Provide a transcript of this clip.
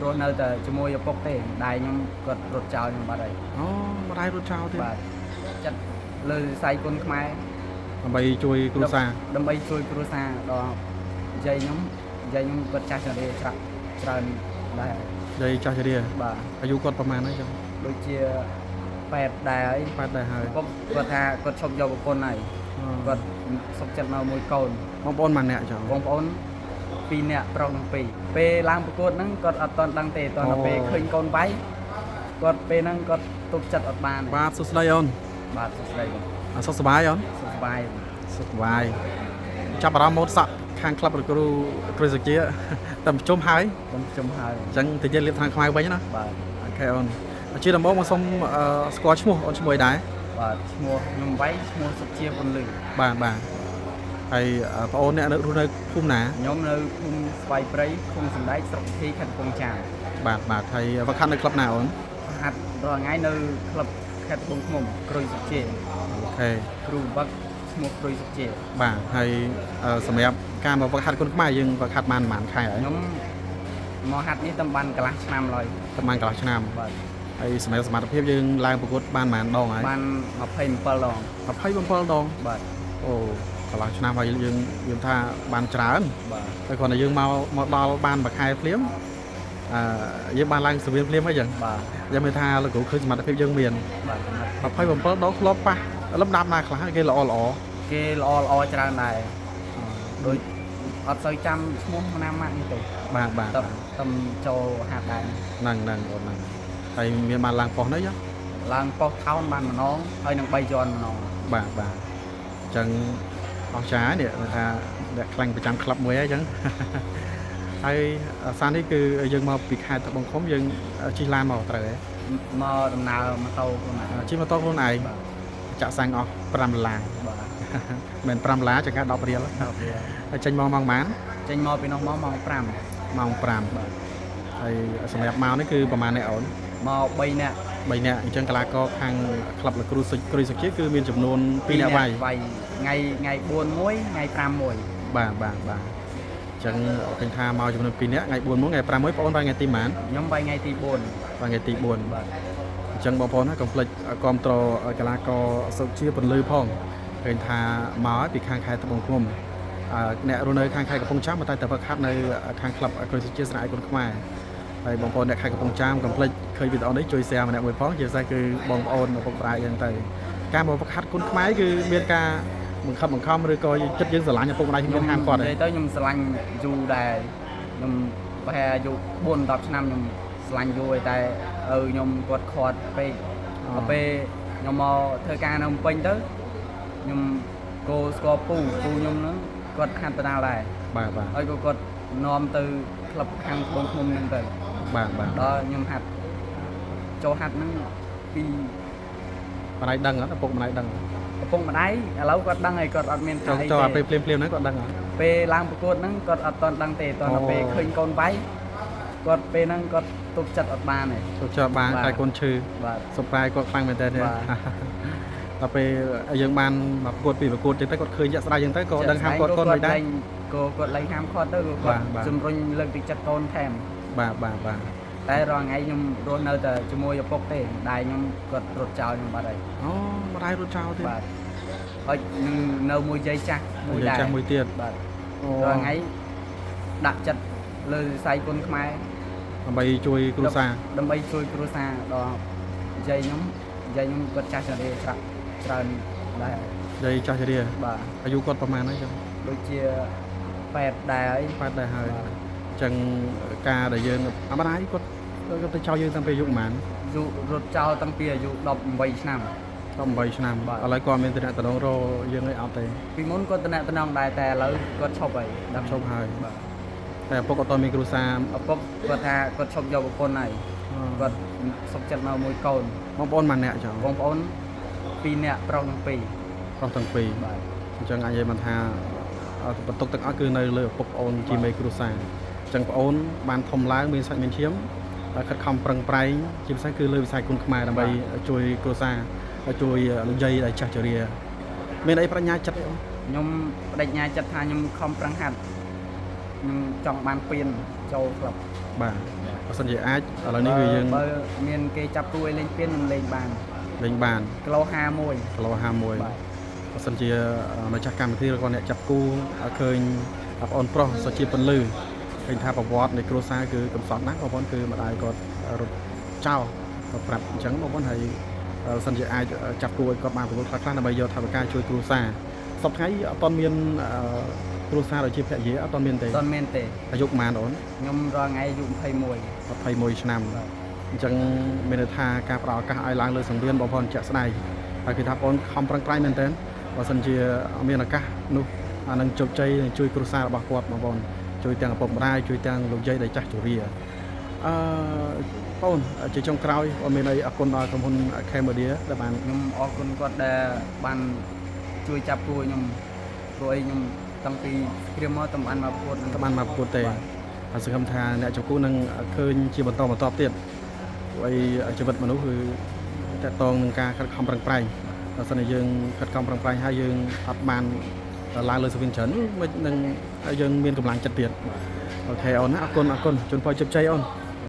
រស់នៅតែជាមួយឪពុកទេម្ដាយខ្ញុំគាត់រត់ចោលខ្ញុំបាត់ហើយ អូម្ដាយរត់ចោលទៀត បាទចិត្តលើវិស័យគុណខ្មែរ ដើម្បីជួយគ្រួសារ ដើម្បីជួយគ្រួសារដល់យាយខ្ញុំយាយខ្ញុំគាត់ចាស់ជរាច្រាក់ច្រើនដែរ យាយចាស់ជរា បាទ អាយុគាត់ប្រហែលហើយចឹង ដូចជា8ដែរហើយ 8ដែរហើយ ឪពុកគាត់ថាគាត់ឈប់យកប្រពន្ធហើយគាត់សុខចិត្តនៅមួយកូន បងប្អូនមួយអ្នកចឹង បងប្អូនពីរនាក់ប្រុសនឹងពីរពេលឡើងប្រកួតហ្នឹងគាត់អត់តន់ដឹងទេតន់ដល់ពេលឃើញកូនវាយគាត់ពេលហ្នឹងគាត់ទប់ចិត្តអត់បានទេ បាទសួស្តីអូន បាទសួស្តីបង អសុខសប្បាយអូន សុខសប្បាយ សុខសប្បាយចាប់អារម្មណ៍ម៉ូតសក់ខាងក្លឹបលោកគ្រូគ្រូសុជាតែប្រជុំហើយ ខ្ញុំខ្ញុំហើយ អញ្ចឹងតិចទៀតលៀបខាងខ្មៅវិញណា បាទ OK អូនជាដំបូងមកសុំស្គាល់ឈ្មោះអូនឈ្មោះអីដែរ បាទឈ្មោះខ្ញុំវាយឈ្មោះសុជាពន្លឺ បាទបាទហើយប្អូនអ្នកនៅរស់នៅភូមិណា ខ្ញុំនៅភូមិស្វាយព្រៃឃុំសណ្ដែកស្រុកធីខេត្តកំពង់ចាម បាទបាទហើយវឹកហាត់នៅក្លឹបណាអូន ហាត់រាល់ថ្ងៃនៅក្លឹបខេត្តត្បូងឃ្មុំគ្រុយសុជា OK គ្រូវឹកឈ្មោះគ្រុយសុជា បាទហើយសម្រាប់ការមកវឹកហាត់គុនខ្មែរយើងវឹកហាត់បានប្រហែលខែហើយ ខ្ញុំមកហាត់នេះតំបានកន្លះឆ្នាំឡើយ ប្រហែលកន្លះឆ្នាំ បាទ ហើយសម្រាប់សមត្ថភាពយើងឡើងប្រកួតបានប្រហែលដងហើយ បាន27ដង 27ដង បាទ អូកន្លះឆ្នាំហើយយើងយើងថាបានច្រើន បាទ តែគ្រាន់តែយើងមកមកដល់បានមួយខែភ្លាមអឺយើងបានឡើងសវៀនភ្លាមហើយចឹង បាទ យើងមានថាលោកគ្រូឃើញសមត្ថភាពយើងមាន បាទសម្រាប់ 27ដងធ្លាប់ប៉ះលំដាប់ណាខ្លះគេល្អល្អ គេល្អល្អច្រើនដែរដូចអត់សូវចាំឈ្មោះណាម៉ាក់នេះទេ បាទបាទ តតំចូលហាត់ដែរ ហ្នឹងហ្នឹងអូនហ្នឹងហើយមានបានឡើងប៉ុស្តិ៍នេះចឹង ឡើងប៉ុស្តិ៍ថោនបានម្ដងហើយនឹង3យន់ម្ដង បាទបាទអញ្ចឹងអស្ចារ្យនេះគេថាអ្នកខ្លាញ់ប្រចាំក្លឹបមួយហើយអញ្ចឹង ហើយសារនេះគឺយើងមកពីខេត្តត្បូងឃ្មុំយើងជិះឡានមកត្រូវហ៎ មកដំណើរម៉ូតូខ្លួនឯង ជិះម៉ូតូខ្លួនឯង បាទ ចាក់សាំងអស់5ដុល្លារ បាទ មិន5ដុល្លារចង្កា10រៀល ដល់វា ហើយចេញមកម៉ោងប៉ុន្មាន ចេញមកពីនោះមកម៉ោង5 ម៉ោង5 បាទ ហើយសម្រាប់មកនេះគឺប្រហែលអ្នកអូន មក3នាក់ 3នាក់អញ្ចឹងកីឡាករខាងក្លឹបលោកគ្រូសុចគ្រូសុជាគឺមានចំនួន2នាក់វាយ វាយថ្ងៃថ្ងៃ4មួយថ្ងៃ5មួយ បាទបាទបាទអញ្ចឹងឃើញថាមកចំនួន2នាក់ថ្ងៃ4មួយថ្ងៃ5មួយបងអូនវាយថ្ងៃទីប៉ុន្មាន ខ្ញុំវាយថ្ងៃទី4 វាយថ្ងៃទី4 បាទ អញ្ចឹងបងប្អូនណាកុំភ្លេចគាំទ្រកីឡាករសុជាពន្លឺផងឃើញថាមកហើយពីខាងខេត្តត្បូងឃ្មុំអឺអ្នករស់នៅខាងខេត្តកំពង់ចាមតែតែវឹកហាត់នៅខាងក្លឹបគ្រូសុជាស្រៈឯគុណខ្មែរហើយបងប្អូនអ្នកខេត្តកំពង់ចាមកុំភ្លេចឃើញវីដេអូនេះជួយ share ម្នាក់មួយផងជាពិសេសគឺបងប្អូនឪពុកម្ដាយអញ្ចឹងទៅការមកវឹកហាត់គុណខ្មែរគឺមានការបង្ខិតបង្ខំឬក៏ចិត្តយើងស្រឡាញ់ឪពុកម្ដាយមានហាមគាត់ទេ និយាយទៅខ្ញុំស្រឡាញ់យូរដែរខ្ញុំប្រហែលអាយុ4 10ឆ្នាំខ្ញុំស្រឡាញ់យូរហើយតែឪខ្ញុំគាត់ខាត់ពេកដល់ពេលខ្ញុំមកធ្វើការនៅភ្នំពេញទៅខ្ញុំគោស្គាល់ពូពូខ្ញុំហ្នឹងគាត់ហាត់បដាល់ដែរ បាទបាទ ហើយក៏គាត់នាំទៅក្លឹបខាងត្បូងឃ្មុំហ្នឹងទៅ បាទបាទ ដល់ខ្ញុំហាត់ចូលហាត់ហ្នឹងពី ម្ដាយដឹងអត់ឪពុកម្ដាយដឹង ឪពុកម្ដាយឥឡូវគាត់ដឹងហើយគាត់អត់មាន ចង់ ថាអីទេ ចូលអាពេលភ្លាមៗហ្នឹងគាត់ដឹងអត់ ពេលឡើងប្រកួតហ្នឹងគាត់អត់តន់ដឹងទេតន់ដល់ពេល អូ ឃើញកូនវាយគាត់ពេលហ្នឹងគាត់ទប់ចិត្តអត់បានទេ ចូលចោលបាន បាទ តែកូនឈឺ បាទ សុប្រាយគាត់ខ្លាំងមែនតើទេ បាទ ដល់ពេលយើងបានមកប្រកួតពីប្រកួតចឹងទៅគាត់ឃើញជាក់ស្ដែងចឹងទៅក៏ដឹងហាមគាត់កូនមិនដែរ ក៏គាត់លែងហាមគាត់ទៅក៏គាត់ បាទបាទ ជំរុញលើកទឹកចិត្តកូនថែម បាទបាទបាទ តែរាល់ថ្ងៃខ្ញុំរស់នៅតែជាមួយឪពុកទេម្ដាយខ្ញុំគាត់រត់ចោលខ្ញុំបាត់ហើយ អូម្ដាយរត់ចោលទៀត បាទហើយនឹងនៅមួយយាយចាស់មួយ យាយ ដែរ ចាស់មួយទៀត បាទ អូ រាល់ថ្ងៃដាក់ចិត្តលើវិស័យគុណខ្មែរ ដើម្បីជួយគ្រួសារ ដើម្បីជួយគ្រួសារដល់យាយខ្ញុំយាយខ្ញុំគាត់ចាស់ជរាច្រាក់ច្រើនដែរ យាយចាស់ជរា បាទ អាយុគាត់ប្រហែលហើយចឹង ដូចជា8ដែរហើយ 8ដែរហើយ បាទ អញ្ចឹងការដែលយើងអាម្ដាយគាត់គាត់ទៅចោលយើងតាំងពីអាយុប្រហែល យុរត់ចោលតាំងពីអាយុ18ឆ្នាំ 18ឆ្នាំ បាទ ឥឡូវគាត់មានតំណតំណងរយើងអីអត់ទេ ពីមុនគាត់តំណតំណងដែរតែឥឡូវគាត់ឈប់ហើយ ឈប់ហើយ បាទ តែឪពុកអត់តមានគ្រួសារ ឪពុកគាត់ថាគាត់ឈប់យកប្រពន្ធហើយគាត់សុខចិត្តនៅមួយកូន បងប្អូនមួយនាក់ចឹង បងប្អូនពីរនាក់ប្រុសទាំងពីរ ប្រុសទាំងពីរ បាទ អញ្ចឹងអាចនិយាយបានថាបន្ទុកទាំងអស់គឺនៅលើឪពុកប្អូនជាមេគ្រួសារអញ្ចឹងប្អូនបានធំឡើងមានសាច់មានឈាមហើយខិតខំប្រឹងប្រែងជាពិសេសគឺលើវិស័យគុណខ្មែរដើម្បីជួយគ្រួសារហើយជួយលោកយាយដែលចាស់ជរាមានអីប្រាជ្ញាចិត្តអីអូន ខ្ញុំបដិញ្ញាចិត្តថាខ្ញុំខំប្រឹងហាត់ខ្ញុំចង់បានពៀនចូលក្លឹប បាទ បើសិនជាអាចឥឡូវនេះគឺយើង បើមានគេចាប់គូឲ្យលេងពានខ្ញុំលេងបាន លេងបាន គីឡូ51 គីឡូ51 បាទ បើសិនជាម្ចាស់កម្មវិធីឬក៏អ្នកចាប់គូឃើញបងប្អូនប្រុសសុជាពន្លឺឃើញថាប្រវត្តិនៃគ្រួសារគឺកំសត់ណាស់បងប្អូនគឺម្ដាយគាត់រត់ចោលគាត់ប្រាប់អញ្ចឹងបងប្អូនហើយបើសិនជាអាចចាប់គូឲ្យគាត់បានប្រកួតខ្លះៗដើម្បីយកថវិកាជួយគ្រួសារសប្តាហ៍ថ្ងៃអត់ទាន់មានគ្រួសារដូចជាភរិយាអត់ទាន់មានទេ អត់ទាន់មានទេ អាយុប៉ុន្មានអូន ខ្ញុំរាល់ថ្ងៃអាយុ21 21ឆ្នាំ បាទ អញ្ចឹងមានន័យថាការផ្ដល់ឱកាសឲ្យឡើងលើសង្វៀនបងប្អូនជាក់ស្ដែងហើយគឺថាបងប្អូនខំប្រឹងប្រែងមែនទែនបើសិនជាមានឱកាសនោះអានឹងជោគជ័យនឹងជួយគ្រួសាររបស់គាត់បងប្អូនជួយទាំងឪពុកម្ដាយជួយទាំងលោកយាយដែលចាស់ជរាអឺបងប្អូនជាចុងក្រោយបងមានអីអរគុណដល់ក្រុមហ៊ុន Cambodia ដែលបាន ខ្ញុំអរគុណគាត់ដែលបានជួយចាប់គូឲ្យខ្ញុំព្រោះអីខ្ញុំតាំងពីគ្រាមមកតំបានមកប្រកួតនឹង តបានមកប្រកួតទេ បាទ ហើយសង្ឃឹមថាអ្នកចំគូនឹងឃើញជាបន្តបន្ទាប់ទៀតព្រោះអីជីវិតមនុស្សគឺតកតងនឹងការខិតខំប្រឹងប្រែងបើសិនជាយើងខិតខំប្រឹងប្រែងហើយយើងអត់បានឡើងលើសវិនច្រើនមិននឹងឲ្យយើងមានកម្លាំងចិត្តទៀត OK អូនណាអរគុណអរគុណជូនពរជោគជ័យអូន។